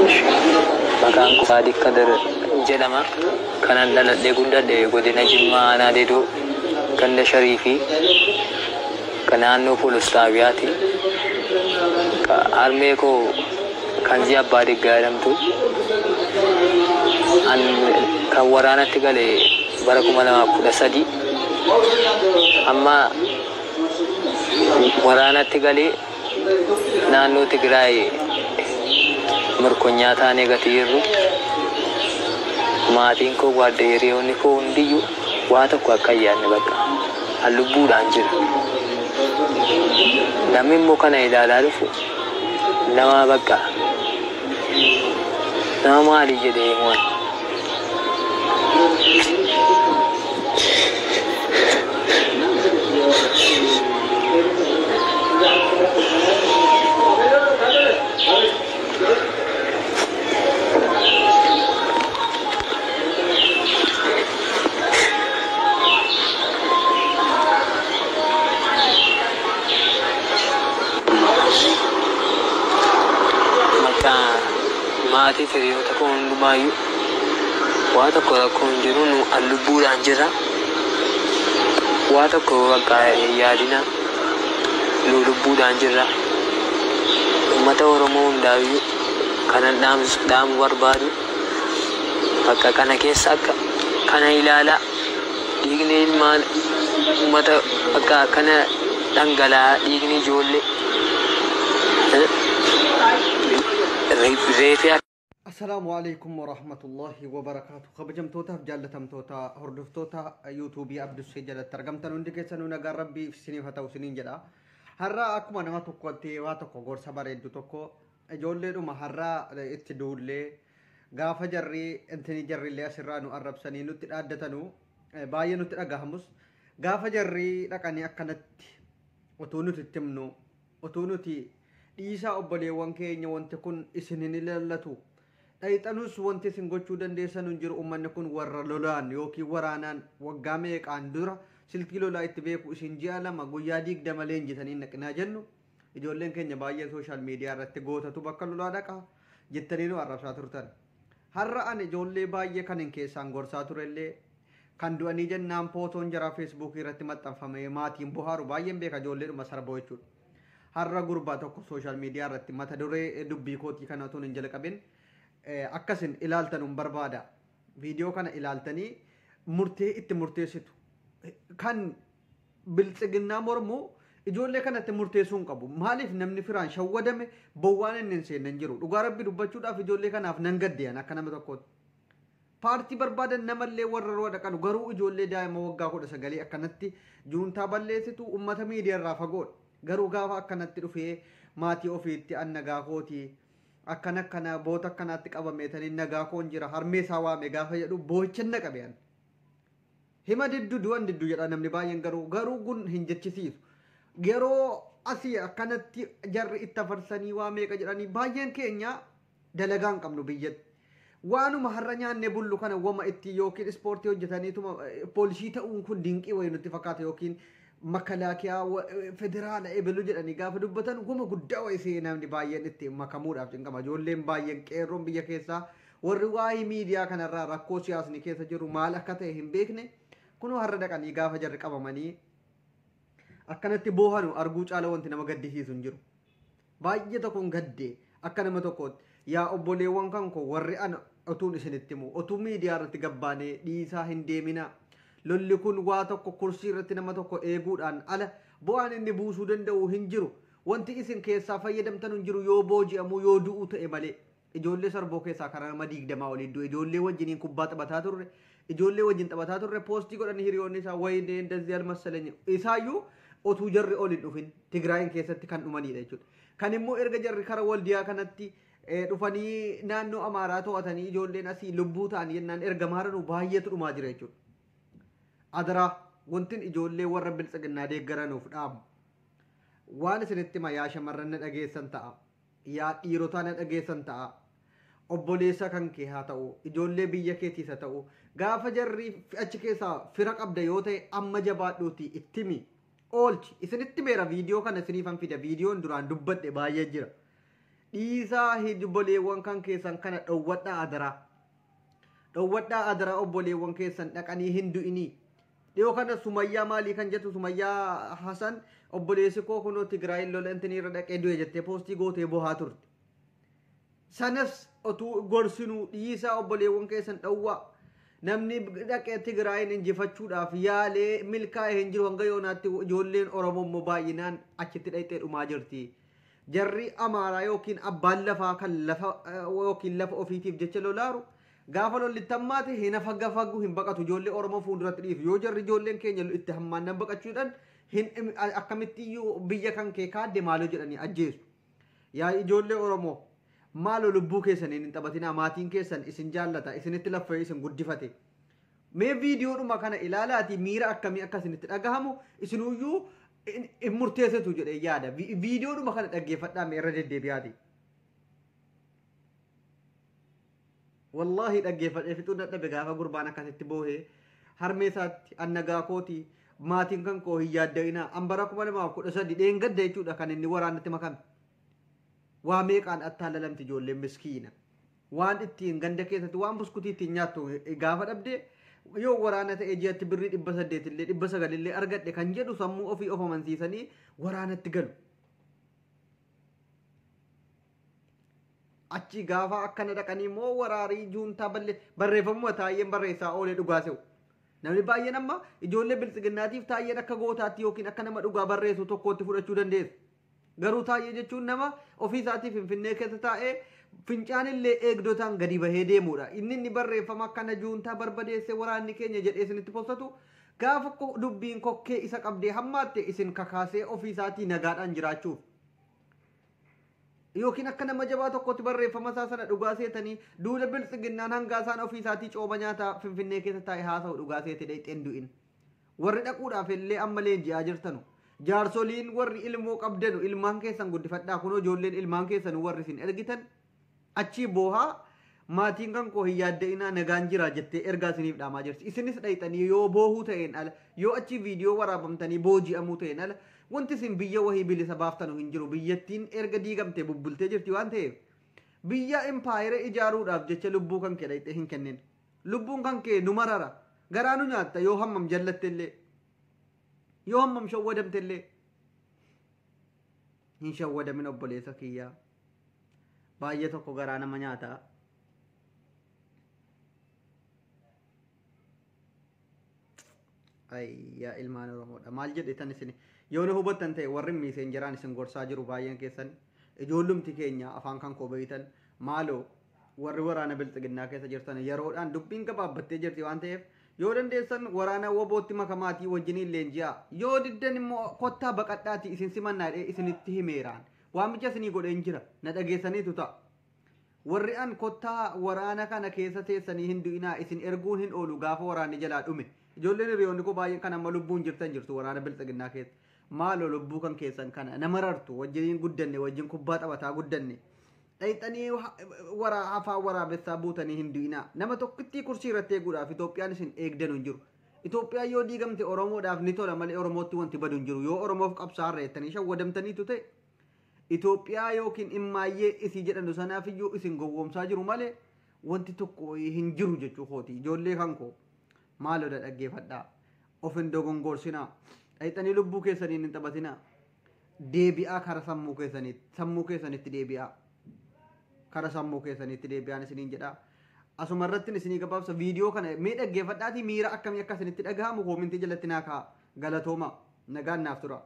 Maqaan koo Saadiq Kadir jedhama. Kanan dhaladhee guddadhe godina Jimmaa aanaa Deedoo ganda Shariifii kan naannoo Poolis Xaabiyaati. Harmee koo Kanzii Abbaa Diggaa jedhamtu. An kan waraanatti gale bara 2013 amma waraanatti galee naannoo Tigraay mirkonyaa taanee gatii jirru maatiin koo waadda hiriyoonni koo hundiyyuu waa tokko akka hin yaadne bakka an lubbuudhaan jira. Namni immoo kana ilaalaa dhufu nama bakka nama maali jedhee himuun. Bakka maatii fi hiriyoota koo hundumaayyuu waa tokko rakkoo hin jiru nu an lubbuudhaan jira. Waa tokko bakka hin yaadina nu lubbuudhaan jirra. Uummata Oromoo hundaayyuu kanan dhaamu barbaadu bakka kana keessa akka kana ilaalaa dhiigni ilmaan uummata bakka kana dhangala'aa dhiigni ijoollee reefee Assalaamu alaikum warahmatullahi wabarakaatu. Kabajamtootaaf jaallatamtoota hordoftoota yuutuubii Abdussee jalatti argamtan hundi keessanuu nagaan rabbii isiniif haa ta'u isiniin jedha. Har'a akkuma nama tokkotti waa tokko gorsa bareeddu tokko ijoolleedhuma har'a itti duullee gaafa jarri intini jarrillee asirraa nu arrabsanii nutti dhaaddatanu baay'ee nutti dhagahamus gaafa jarri dhaqanii akkanatti utuu nuti itti himnu utuu nuti dhiisaa obboleewwan keenya wanti kun isin hin ilaallatu. Dhayixanus wanti isin gochuu dandeessan hin jiru uummanni kun warra lolaan yookiin waraanaan waggaa meeqaan dura silkii lolaa itti beeku isin ji'a 2 guyyaa 20 leenjitanii naqinaa jennu ijoolleen keenya baay'ee sooshaal miidiyaa irratti gootatu bakka lolaa dhaqa jettanii nu arrabsaa turtan. Har'a ani ijoollee baay'ee kan hin keessaan gorsaa turellee kan du'anii jennaan pootoon jaraa feesbuukii irratti maxxanfamee maatiin bohaaru baay'een beeka ijoolleedhuma sarboo jechuudha. Har'a gurbaa tokko sooshaal miidiyaa irratti mata duree dubbii kootii kana otoo hin jalqabin akkasin ilaaltan hin barbaada. Viidiyoo kana ilaaltanii murtee itti murteessitu. Kan biltsiginnaa mormu ijoollee kanatti murteessuu hin qabu. Maaliif namni firaan shawwadame bowwaan inni hin seenne hin jiru. Dhugaa rabbi dubbachuudhaaf ijoollee kanaaf nan gaddeeyan akka nama tokkootti. Paartii barbaadan namallee warra roo dhaqanu garuu ijoollee daa'ima waggaa 19 akkanatti juuntaa balleessitu uummata miidiyaa irraa fagoodha. Garuu gaafa akkanatti dhufee maatii ofiitti an nagaa kootii akkana akkana boota akkanaatti qabameetanii nagaa koon jira harmee isaa waame gaafa jedhu boo'ichan na qabe an. Hima diddu du'an diddu jedha namni baay'een garuu kun hin jechisiisu. Yeroo asii akkanatti jarri itti afarsanii waa meeqa jedhanii baay'een keenya dalagaa hin qabnu biyyatti. Waanuma har'a nyaannee bullu kana wama itti yookiin ispoortii hojjetaniituma poolisii ta'uun kun dinqii wayii nutti fakkaata yookiin makalaakiyaa federaala ebelu jedhanii gaafa dubbatan wama guddaa wayii see namni baay'een itti makamuudhaaf cinqama. Ijoolleen baay'een qeerroon biyya keessaa warri waa'ee miidiyaa kanarraa rakkoo siyaasni keessa jiru maal akka ta'e hin beekne kunoo har'a dhaqanii gaafa jarri qabamanii akkanatti boohanu arguu caala wanti nama gaddisiisu hin jiru. Baay'ee tokkoon gaddee akka nama tokkootti yaa obboleewwan kan koo warri ana otuun isinitti himu otuu miidiyaa irratti gabbaanee dhiisaa hin deeminaa. Lolli kun waa tokko kursii irratti nama tokko eeguudhaan ala bu'aan inni buusuu danda'u hin jiru. Wanti isin keessaa fayyadamtan hin jiru yoo booji'amuu yoo du'u ta'e malee. Ijoollee sarboo keessaa karaa nama 20 olii du'e ijoollee wajjiniin kubbaa taphataa turre ijoollee wajjin taphataa turre poostii godhanii hiriyoonni isaa wayinee እንደዚህ አልመሰለኝም isaayyuu otuu jarri ol hin dhufin Tigraayin keessatti kan dhumanidha jechuudha. Kan immoo erga jarri kara waldiyaa kanatti dhufanii naannoo Amaaraa to'atanii ijoolleen asii lubbuu ta'an jennaan erga maaranuu baay'eetu dhumaa jira jechuudha. Adaraa wantin ijoollee warra biltsiginnaa deeggaranuuf dhaamu. Waan isinitti hima yaa shamarran na dhageessan ta'a. Yaa dhiirotaa na dhageessan ta'a. Obboleessa kan kee haa ta'u ijoollee biyya keetiis haa ta'u gaafa jarri achi keessaa fira qabda yoo ta'e amma jabaadhuuti itti himi. Oolchi isinitti meera viidiyoo kana isiniifan fida viidiyoon duraan dubbadhe baay'ee jira. Dhiisaa obboleewwan kan keessan kana dhowwadhaa adaraa. Dhowwadhaa adaraa obboleewwan keessan dhaqanii hin du'inii. Dhiyoo kana Sumayyaa maalii kan jettu Sumayyaa Hasan obboleessi koo kunoo Tigraayin lola intinii irra dhaqee du'e jettee poostii gootee bohaa turte. Sanas otuu gorsinuu dhiisaa obboleewwan keessan dhowwaa. Namni dhaqee Tigraayin injifachuudhaaf yaalee milkaa'ee hin jiru hanga yoonaatti ijoolleen Oromoo immoo baay'inaan achitti dhaqxee dhumaa jirti. Jarri Amaaraa yookiin abbaan lafaa kan lafa yookiin lafa ofiitiif jecha lolaaru gaafa lolli itti hammaate hin hafagafagu hin baqatu ijoollee Oromoo fuulduratti dhiisu. Yoo jarri ijoolleen keenya itti hammaannan baqachuudhaan hin akkamittiyyuu biyya kan kee kaadde maaloo jedhanii ajjeesu. Yaa ijoollee Oromoo maaloo lubbuu keessaniin hin taphatinaa maatiin keessan isin jaallata isinitti laffee isin guddifate. Mee viidiyoodhuma kana ilaalaatii miira akkamii akka isinitti dhagahamu isinuyyuu hin murteessitu jedhee yaada. Viidiyoodhuma kana dhaggeeffadhaa mee irra deddeebi'aati. Wallaahi dhaggeeffadhee fixuu dadhabe gaafa gurbaan akkasitti boohee harmee isaatti annagaa kooti maatiin kan koo hin yaadda'inaa an bara 2013 dheengadda jechuudha kan inni waraanatti makame. Waa meeqaan attaallalamti ijoolleen miskiina. Waan ittiin ganda keessatti waan buskutii ittiin nyaattu gaafa dhabde yoo waraana ta'e ji'atti birrii 800 illee 900 illee argadhe kan jedhu sammuu ofii of amansiisanii waraanatti galu. Achi gaafa akkana dhaqanii immoo waraarii juuntaa barreeffamuma taayyeen barreessaa oolee dhugaa se'u. Namni baay'een amma ijoollee biltsiginnaatiif taayyeen akka gootaatti yookiin akka nama dhugaa barreessu tokkootti fudhachuu dandeessu. Garuu taayyee jechuun nama ofii isaatii Finfinnee keessa taa'ee fincaan illee eegdotaan gadi bahee deemudha. Inni inni barreeffama akkana juuntaa barbadeesse waraanni keenya jedhee isinitti postatu gaafa dubbiin kokkee isa qabdee hammaatte isin kakaasee ofii isaatii nagaadhaan jiraachuuf. Yookiin akka nama jabaa tokkotti barreeffama isaa sana dhugaa seetanii duula biltsiginnaan hanga isaan ofii isaatii cooma nyaataa Finfinnee keessa taa'ee haasa'u dhugaa seetee dhayxeen du'in. Warri dhaquudhaaf illee amma leenji'aa jirtanu. Jaarsoliin warri ilmoo qabdanu ilmaan keessan guddifadhaa kunoo ijoolleen ilmaan keessan warri isin ergitan achii boohaa maatiin kan koo hin yaadda'inaa nagaan jira jettee ergaa isiniif dhaamaa jirti. Isinis dhayxanii yoo boohuu ta'een ala yoo achii viidiyoo waraabamtanii booji'amuu ta'een ala wanti isin biyya wahii bilisa baaftanu hin jiru. Biyyattiin erga diigamtee bubbultee jirti waan ta'eef biyya impaayera ijaaruudhaaf jecha lubbuu kan kee dhayxee hin kennin. Lubbuun kan kee nu marara garaa nu nyaatta yoo hammam jallatte illee yoo hammam shawwadamte illee hin shawwadamin obboleessa kiyyaa. Baay'ee tokko garaa nama nyaataa. Ayyaa ilmaan Oromoodha. Maal jedhetan isin yoo na hubattan ta'e warri miiseen jiraan isin gorsaa jiru baay'een keessan ijoollumti keenya afaan kan koo beeytan maaloo warri waraana biltsiginnaa keessa jirtan yeroodhaan dubbiin gabaabbattee jirti waan ta'eef yoo dandeessan waraana wobootti makamaatii wajjiniin leenji'aa yoo diddan immoo kottaa baqadhaatii isin simannaa jedhee isinitti himeeraan waamicha isinii godheen jira na dhageessaniitu ta'a. Warri an kottaa waraana kana keessa teessanii hin du'inaa isin erguun hin oolu gaafa waraanni jalaa dhume. Ijoolleen hiriyoonni koo baay'een kan amma lubbuun jirtan jirtu waraana biltsiginnaa keessa. Maaloo lubbuu kan keessan kana nama rartu wajjiniin guddanne wajjin kubbaa taphataa guddanne. Dhayxanii afaan waraabessaa buutanii hin du'inaa. Nama tokkittii kursii irratti eeguudhaaf Itoophiyaan isin eegdanu hin jiru. Itoophiyaan yoo diigamte Oromoodhaaf ni tola malee Oromootti wanti badu hin jiru. Yoo Oromoof qabsaarra jettanii shawwadamtaniitu ta'e Itoophiyaa yookiin immaayyee isii jedhanu sanaaf iyyuu isin gowwoomsaa jiru malee wanti tokko hin jiru jechuu kooti. Ijoollee kan koo maaloo dhaggeeffadhaa. Of hin dogongorsinaa. Dhayxanii lubbuu keessaniin hin taphatinaa. Deebi'aa kara sammuu keessaniitti. Sammuu keessanitti deebi'aa. Kara sammuu keessaniitti deebi'aan isiniin jedhaa. Asuma irratti isinii gabaabsa viidiyoo kana mee dhaggeeffadhaatii miira akkamii akka isinitti dhagahamu koomintii jalatti naa kaa'a. Galatooma. Nagaan naaf tura.